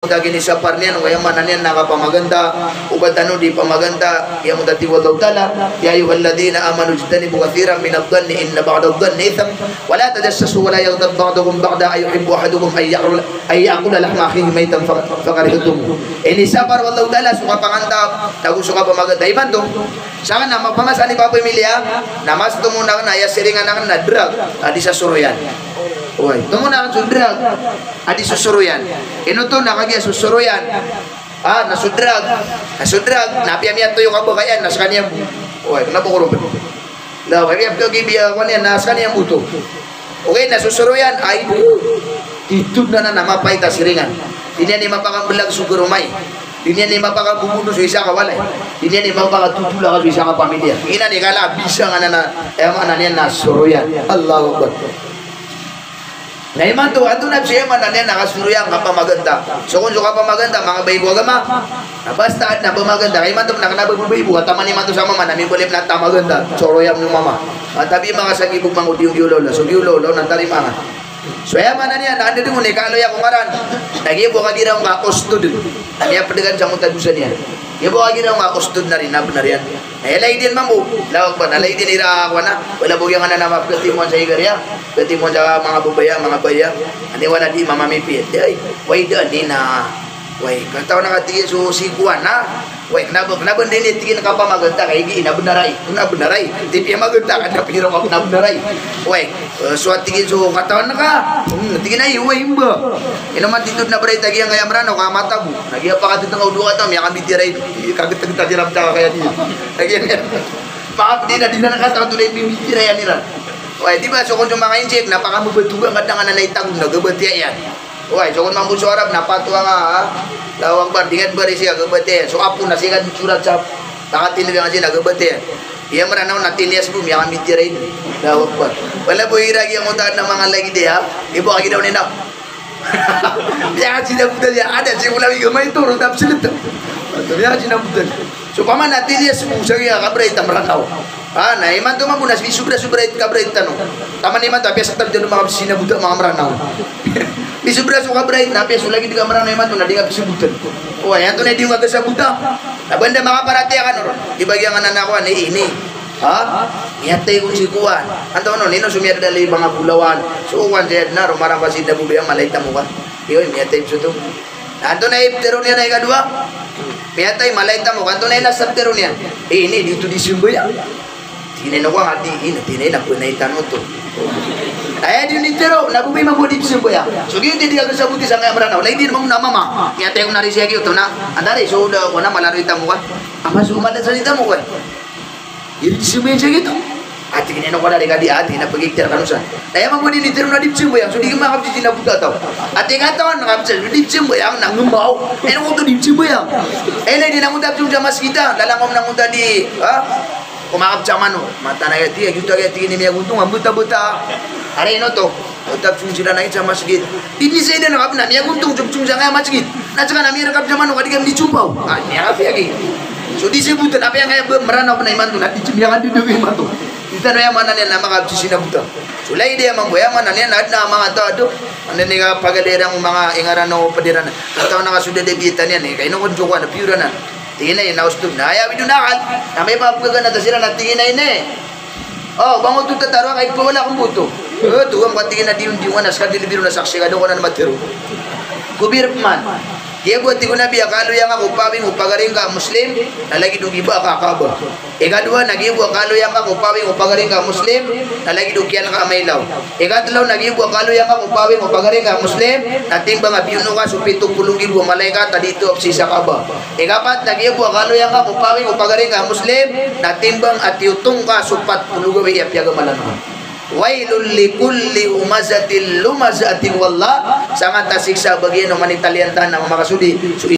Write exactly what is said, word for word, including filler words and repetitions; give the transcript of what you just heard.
Giyangkoto a kinisapar niyan, aya maana niyan na kapamaganta, o ba tano di pamaganta, giyangkoto a tig o Allahu Ta'ala, "Ya ayyuhalladhina amanu ijtanibu kathiran minadh-dhanni inna ba'dadh-dhanni ithm, wa la tajassasu wa la yaghtab ba'dukum ba'dhan ayuhibbu ahadukum an ya'kula, an ya'kula lahma akhihi maytan fa-, fakarihtumuh." Inisapar o Allahu Ta'ala so kapanganta, nago so kapamaganta. Imanto, sakn na mapamasa i kapamilya, na mas tomo na kna aya siringan akn na drug a di sasoroyan. Oway, tomo na kna so drug a di sosoroyan. Ino oto na kagiya sosoroyan? Ah, na so drug. Na so drug, na apiya miyatoyo ka ba kaya na skaniyan bo. Oway, kna bo ko ron. Na apiya miyatoyo ki biya kaniyan na skaniyan bo oto. Oway, na sosoroyan, ay, titho na na mapait a siringan. Di niyan i mapakamblag so karoma i. Di niyan i mapakabobono so isa ka walay. Di niyan i mapakatotolaka so isa ka pamilya. Inan i kala a bisa nga na na, aya maana niyan na soroyan. Allahu Akbar. Na imanto, antonaa so aya maana niyan na kasoroyan, kapamaganta? So kon so kapamaganta, manga bae bo agama. Na basta adn a pamaganta, ka imanto na kna ba bo bae bo, taman imanto sa mama na mimbalip na tamaganta, soroyan o mama. Matabi manga sagi bo manga odi-odi olaola, so giya olaola na tarimaan. So aya maana niyan na anda dn on i kaaloya ko ngaran. Na giya bo kagiraw nga ostud. Na miyapd ka sa mota dosa niyan. Giya bo kagiraw nga ostud na rin, na bnar iyan. Na aya lagid iyan mambo. Allahu Akbar. Na lagid iyan iran, wana. Wala bo giyangkanan a mapkatimoan sa igar iyan. Katimoan sa manga babaya, manga baya. Ani wana di mamamipit. Ay, way da ni na. Way, katawan a ka tig iyan so sikowan na. Way, kna ba, kna ba dn ini tig iyan kapamaganta ka igi, na bnar ai. Na bnar ai. Tipiya maganta ka, na piro ka, na bnar ai. Way, eh, so a tig iyan so katawan ka. Hmm, tig iyan ai, way, mba. Ino man titho dn a bray ta giyangkaya Mranaw ka mata bo. Na giya pakatitho nga o dowa kataw, miyakambitiyarai. Kagetageta di rabta ka kaya di. Na giya, giya. Pakapdi na di na kataw to na ibibitiyarai iran. Way, di ba, so kon so manga injek, na pakamabatogan ka dn nga na itago na gabatiya iyan. Oway, so kon mambo so Arab na patowa nga, ha? Allahu Akbar, di ngka bari siya gabatiya. So apo na siya ngka sorat sa, takatindg nga siya na gabatiya. Iya Mranaw na tiniyas bo, miyakambitiyarai. Allahu Akbar. Wala bo ira giyangkoto a manga lagid iyan, ha? Ibo a giraw niyan na. Miyakasinabotan iyan, ada si Mulawi gamay to, ro tapsilit. Miyakasinabotan. So pamana tiniyas bo sa giya kabrait a Mranaw. Ah, na imanto mambo na misobra so brait, kabrait tano. Taman imanto apiya sa tabdan o manga psinabota manga Mranaw. Misobra so kabrait na apiya so lagid ka Mranaw imanto na di ngka psabotan. Oway, antonaa i di ngka kasabota? Na ba anda makaparatiyaya kano ron? Di ba giyangkanan a kowan, ini. Ha? Miyatay kon sikowan. Antonaa on, ino so miyadadalay manga bolawan. So kowan saya dn a roo maramba si Dabu Baya, malay tamokan. Di, oy, miyatay psoto. Antonaa i ptharoon iyan a ikadowa? Miyatay, malay tamokan. Antonaa i last a ptharoon iyan? Eh, ini, di oto di sambayang. Tig iyan a ino kowan a di, ini, tig iyan a ino kowan a ino tano oto. Aya di on itharo, na bo ba i mambo a di psambayang. So giyoto i di kasaboti sangkaya Mranaw. Lagid iyan mambo na mama. Miyatay kon a ri siya giyoto na. Antaa ri, so da, kowan a malaroy tamokan. Ama so mala sa di tamokan. Iri di sambayang sa giyoto. A tig iyan a ino kowan a di ka di, a tig iyan a pagiktir kano san. Na aya mambo a di nitharo na di psambayang, so di ka makapsisinabotan taw. A tig iyan a katawan na kapsisinabotan, di psambayang na ngemaw. Ino koto di psambayang. Ino di na ngota psong sa masgit a, lalang om na ngota di, ha? Komakapsa mano. Mataan a aya tig iyan, giyoto a aya tig iyan i miyagontong a bota-bota. Ari ino oto. Ngota psong siran a aya sa masgit. Di di sa ida na kapna miyagontong so psong sangkaya masgit. Na seka na miyarakap sa mano ka di ka minisopaw. Ah, miyakapiyagi. So di sabotan, apiya angkaya ba Mranaw pn a imanto, na di miyakadodog imanto. Di tano aya maana niyan na makapsisinabotan. So lagid iyan mambo, aya maana niyan na adn a manga taw a do. Anda ni ka pagaliran o manga ingaran o pd iran. Katawan a ka so da da biyatan iyan, eh, ka ino kon so kowan a piyoran a. Tig iyan a ino, ostud na aya awid on akal. Na amay ba pkhaganata siran a tig iyan a ini. O, ba ngoto tataro a kaipawala ko mboto. Eh, togam ka tig iyan a di on, di on a ska delivery na saksi ka da ko na matharo. Kobir pman. Giya bo a tig o Nabi a kaaloya ngka ko pawing o pagari ngka a Muslim, na lagid o giba ka a Kaaba. Ikadowa na giya bo a kaaloya ngka ko pawing o pagari ngka a Muslim, na lagid o kiyan ka a mailaw. Ikatlo na giya bo a kaaloya ngka ko pawing o pagari ngka a Muslim, na timbang a biyono ka so pito polo nggibo a malaikat a di toap sii sa Kaaba. Ikapat na giya bo a kaaloya ngka ko pawing o pagari ngka a Muslim, na timbang a tiyotong ka so pat polo gawii a piyagamalan ka. Wailul likulli humazatil lumazatin, wallah, sangat a siksa a bagian o manitalian tahan a mamakasodi. So